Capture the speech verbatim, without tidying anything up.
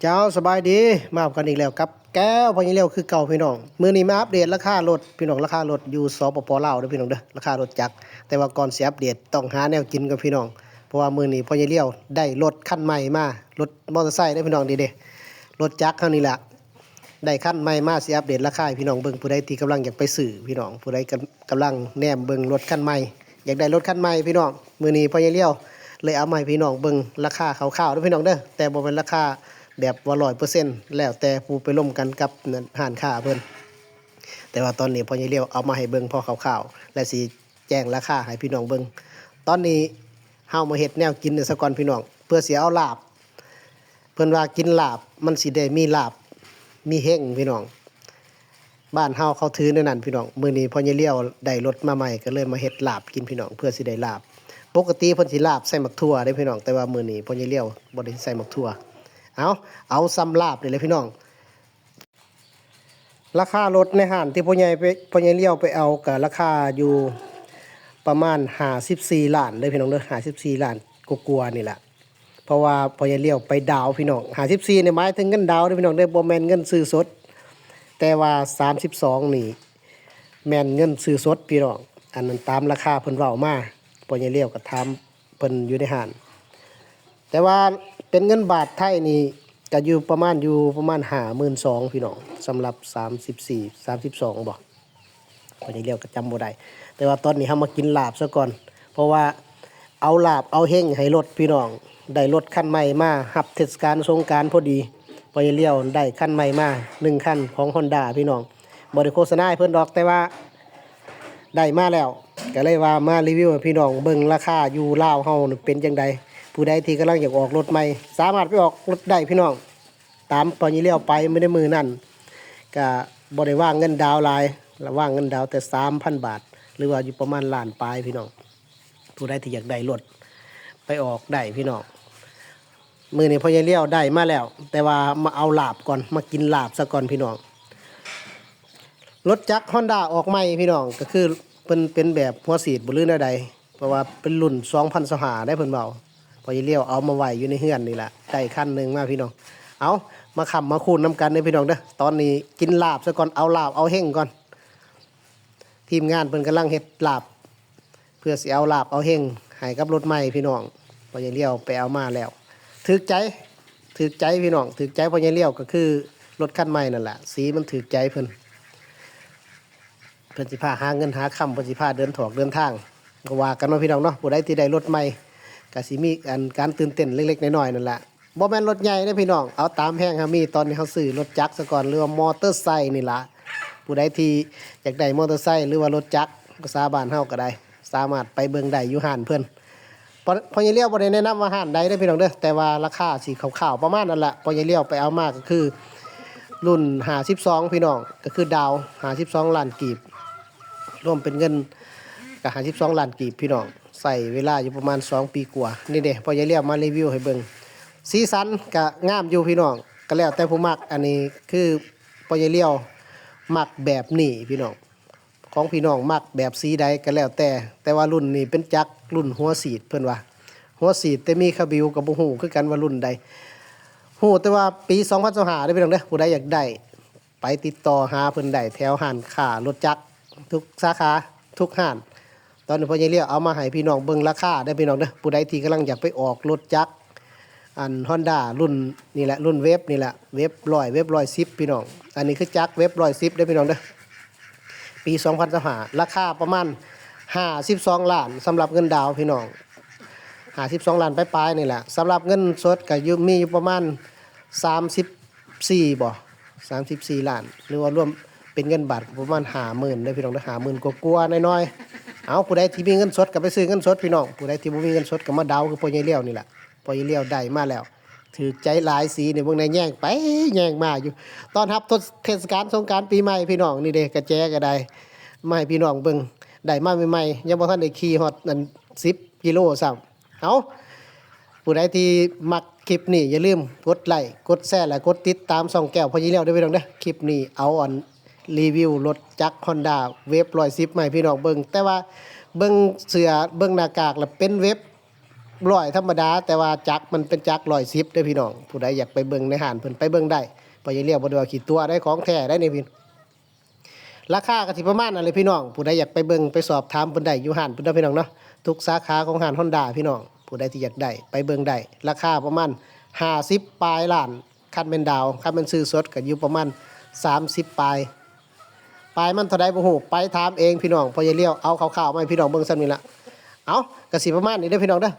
เจ้า สบายดี มาพบกันอีกแล้วกับแก้วพญาเลี้ยวคือเก่าพี่น้อง มื้อนี้มาอัปเดตราคารถพี่น้อง ราคารถอยู่ สปป ลาวเด้อพี่น้องเด้อ ราคารถจักร แต่ว่าก่อนสิอัปเดตต้องหาแนวกินก่อนพี่น้อง เพราะว่ามื้อนี้พญาเลี้ยวได้รถคันใหม่มา รถมอเตอร์ไซค์เด้อพี่น้อง นี่เด้ รถจักรเฮานี่แหละ ได้คันใหม่มา สิอัปเดตราคาให้พี่น้องเบิ่ง ผู้ใดที่กำลังอยากไปซื้อพี่น้อง ผู้ใดกำ กำลังแนมเบิ่งรถคันใหม่ อยากได้รถคันใหม่พี่น้อง มื้อนี้พญาเลี้ยวเลยเอามาให้พี่น้องเบิ่งราคาคร่าวๆเด้อพี่น้องเด้อ แต่บ่แม่นราคาแบบว่าร้อยเปอร์เซ็นต์ แล้วแต่ผู้ไปลมกันกับร้านค้าเพิ่น แต่ว่าตอนนี้พญาเลี้ยวเอามาให้เบิ่งพอคร่าวๆ และสิแจ้งราคาให้พี่น้องเบิ่ง ตอนนี้เฮามาเฮ็ดแนวกินกันซะก่อนพี่น้อง เพื่อสิเอาลาบ เพิ่นว่ากินลาบมันสิได้มีลาบ มีเฮงพี่น้อง บ้านเฮาเขาถือแนวนั้นพี่น้อง มื้อนี้พญาเลี้ยวได้รถมาใหม่ ก็เลยมาเฮ็ดลาบกินพี่น้อง เพื่อสิได้ลาบ ปกติเพิ่นสิลาบใส่หมากถั่วเด้พี่น้อง แต่ว่ามื้อนี้พญาเลี้ยวบ่ได้ใส่หมากถั่ว เอา เอาส่ำลาบนี่แหละพี่น้อง ราคารถในห้างที่พ่อใหญ่ไป พ่อใหญ่เลี้ยวไปเอาก็ราคาอยู่ประมาณห้าสิบสี่ล้านเด้อพี่น้องเด้อ ห้าสิบสี่ล้านกว่าๆนี่แหละ เพราะว่าพ่อใหญ่เลี้ยวไปดาวน์พี่น้อง ห้าสิบสี่นี่หมายถึงเงินดาวน์เด้อพี่น้องเด้อ บ่แม่นเงินซื้อสด แต่ว่าสามสิบสองนี่แม่นเงินซื้อสดพี่น้อง อันนั้นตามราคาเพิ่นเว้ามา พ่อใหญ่เลี้ยวก็ถามเพิ่นอยู่ในห้าง แต่ว่าเป็นเงินบาทไทยนี่ก็อยู่ประมาณ อยู่ประมาณห้าหมื่นสองพี่น้อง สำหรับสามสิบสี่ สามสิบสองบ่ พญาเลี้ยวก็จำบ่ได้ แต่ว่าตอนนี้เฮามากินลาบซะก่อน เพราะว่าเอาลาบเอาเฮงให้รถพี่น้อง ได้รถคันใหม่มารับเทศกาลสงกรานต์พอดี พญาเลี้ยวได้คันใหม่มาหนึ่งคันของฮอนด้าพี่น้อง บ่ได้โฆษณาให้เพิ่นดอก แต่ว่าได้มาแล้ว ก็เลยว่ามารีวิวให้พี่น้องเบิ่งราคาอยู่ลาวเฮานี่เป็นจั่งใด ผู้ใดที่กำลังอยากออกรถใหม่ สามารถไปออกรถได้พี่น้อง ตามพญาเลี้ยวไปมื้อในมื้อนั้น ก็บ่ได้วางเงินดาวน์หลาย ละวางเงินดาวน์แต่สามพันบาท หรือว่าอยู่ประมาณล้านปลายพี่น้อง ผู้ใดที่อยากได้รถ ไปออกได้พี่น้อง มื้อนี้พญาเลี้ยวได้มาแล้ว แต่ว่ามาเอาลาบก่อน มากินลาบซะก่อนพี่น้อง รถจักรฮอนด้าออกใหม่พี่น้อง ก็คือเพิ่นเป็นแบบหัวฉีดบ่หรือแนวใด เพราะว่าเป็นรุ่นสองพันยี่สิบห้าได้เพิ่นเว้า พญาเลี้ยวเอามาไว้อยู่ในเฮือนนี่ล่ะ ได้คันหนึ่งมาพี่น้อง เอา มาค้ำมาคูณนำกันเด้อพี่น้องเด้อ ตอนนี้กินลาบซะก่อน เอาลาบเอาเฮงก่อน ทีมงานเพิ่นกำลังเฮ็ดลาบ เพื่อสิเอาลาบเอาเฮงให้กับรถใหม่พี่น้อง พญาเลี้ยวไปเอามาแล้ว ถืกใจ ถืกใจพี่น้อง ถืกใจพญาเลี้ยวก็คือรถคันใหม่นั่นแหละ สีมันถืกใจเพิ่น เพิ่นสิพาหาเงินหาคำ เพิ่นสิพาเดินถอกเดินทาง ก็ว่ากันเนาะพี่น้องเนาะ ผู้ใดที่ได้รถใหม่ ก็สิมีอันการตื่นเต้นเล็กๆน้อยๆนั่นแหละ บ่แม่นรถใหญ่เด้อพี่น้อง เอาตามแฮงเฮามี ตอนนี้เฮาซื้อรถจักรซะก่อน หรือว่ามอเตอร์ไซค์นี่ล่ะ ผู้ใดที่อยากได้มอเตอร์ไซค์ หรือว่ารถจักร ภาษาบ้านเฮาก็ได้ สามารถไปเบิ่งได้อยู่ห้างเพิ่น พอ พญาเลี้ยวบ่ได้แนะนำว่าห้างใดเด้อพี่น้องเด้อ แต่ว่าราคาสิคร่าวๆประมาณนั้นล่ะ พญาเลี้ยวไปเอามาก็คือ รุ่นห้าสิบสองพี่น้อง ก็คือดาวน์ห้าสิบสองล้านกีบ รวมเป็นเงินก็ห้าสิบสองล้านกีบพี่น้อง ใช้เวลาอยู่ประมาณสองปีกว่า นี่เด้ พญาเลี้ยวมารีวิวให้เบิ่ง สีสันก็งามอยู่พี่น้อง ก็แล้วแต่ผู้มัก อันนี้คือพญาเลี้ยวมักแบบนี้พี่น้อง ของพี่น้องมักแบบสีใดก็แล้วแต่ แต่ว่ารุ่นนี้เป็นจักรรุ่นหัวฉีดเพิ่นว่า หัวฉีดแต่มีคาบิวก็บ่ฮู้คือกันว่ารุ่นใด ฮู้แต่ว่าปีสองพันยี่สิบห้าเด้อพี่น้องเด้อ ผู้ใดอยากได้ ไปติดต่อหาเพิ่นได้แถวห้างค้ารถจักรทุกสาขาทุกห้าง ตอนนี้พญาเลี้ยวเอามาให้พี่น้องเบิ่งราคาเด้อพี่น้องเด้อ ผู้ใดที่กำลังอยากไปออกรถจักร อันฮอนด้ารุ่นนี่แหละ รุ่นเวฟนี่แหละ เวฟร้อย เวฟร้อยสิบพี่น้อง อันนี้คือจักรเวฟร้อยสิบเด้อพี่น้องเด้อ ปีสองพันยี่สิบห้า ราคาประมาณห้าสิบสองล้าน สำหรับเงินดาวน์พี่น้อง ห้าสิบสองล้านปลายๆนี่แหละ สำหรับเงินสดก็อยู่ มีอยู่ประมาณสามสิบสี่บ่ สามสิบสี่ล้าน หรือว่ารวมเป็นเงินบาทก็ประมาณห้าหมื่นเด้อพี่น้องเด้อ ห้าหมื่นกว่าๆน้อยๆ เอา ผู้ใดที่มีเงินสดก็ไปซื้อเงินสดพี่น้อง ผู้ใดที่บ่มีเงินสดก็มาเดาคือพ่อใหญ่เลี้ยวนี่แหละ พ่อใหญ่เลี้ยวได้มาแล้ว ถืกใจหลายสีนี่ เบิ่งได้แย่งไปแย่งมาอยู่ ต้อนรับเทศกาลสงกรานต์ปีใหม่พี่น้อง นี่เด้ กระแจก็ได้ มาให้พี่น้องเบิ่ง ได้มาใหม่ๆ ยังบ่ทันได้ขี่ฮอดอันสิบกิโลซ้ำ เอา ผู้ใดที่มักคลิปนี้อย่าลืมกดไลค์ กดแชร์ และกดติดตามช่องแก้วพญาเลี้ยวเด้อพี่น้องเด้อ คลิปนี้เอาอันรีวิวรถจักรฮอนด้าเวฟร้อยสิบมาให้พี่น้องเบิ่ง แต่ว่าเบิ่งเสื้อเบิ่งหน้ากากแล้วเป็นเวฟ ร้อยธรรมดา แต่ว่าจักรมันเป็นจักรร้อยสิบเด้อพี่น้อง ผู้ใดอยากไปเบิ่งในห้านเพิ่นไปเบิ่งได้ พ่อใหญ่เลี้ยวบ่ได้ว่าขี้ตั๋วได้ ของแท้ได้นี่พี่ ราคาก็สิประมาณนั้นเลยพี่น้อง ผู้ใดอยากไปเบิ่งไปสอบถามเพิ่นได้อยู่ห้านเพิ่นเด้อพี่น้องเนาะ ทุกสาขาของห้านฮอนด้าพี่น้อง ผู้ใดที่อยากได้ไปเบิ่งได้ ราคาประมาณห้าสิบปลายล้าน คันแม่นดาว คันแม่นซื้อสดก็อยู่ประมาณสามสิบปลาย ปลายมันเท่าใดบ่ฮู้ ไปถามเองพี่น้อง พ่อใหญ่เลี้ยวเอาคร่าวๆมาให้พี่น้องเบิ่งส่ำนี้ละ เอาก็สิประมาณนี้เด้อพี่น้องเด้อ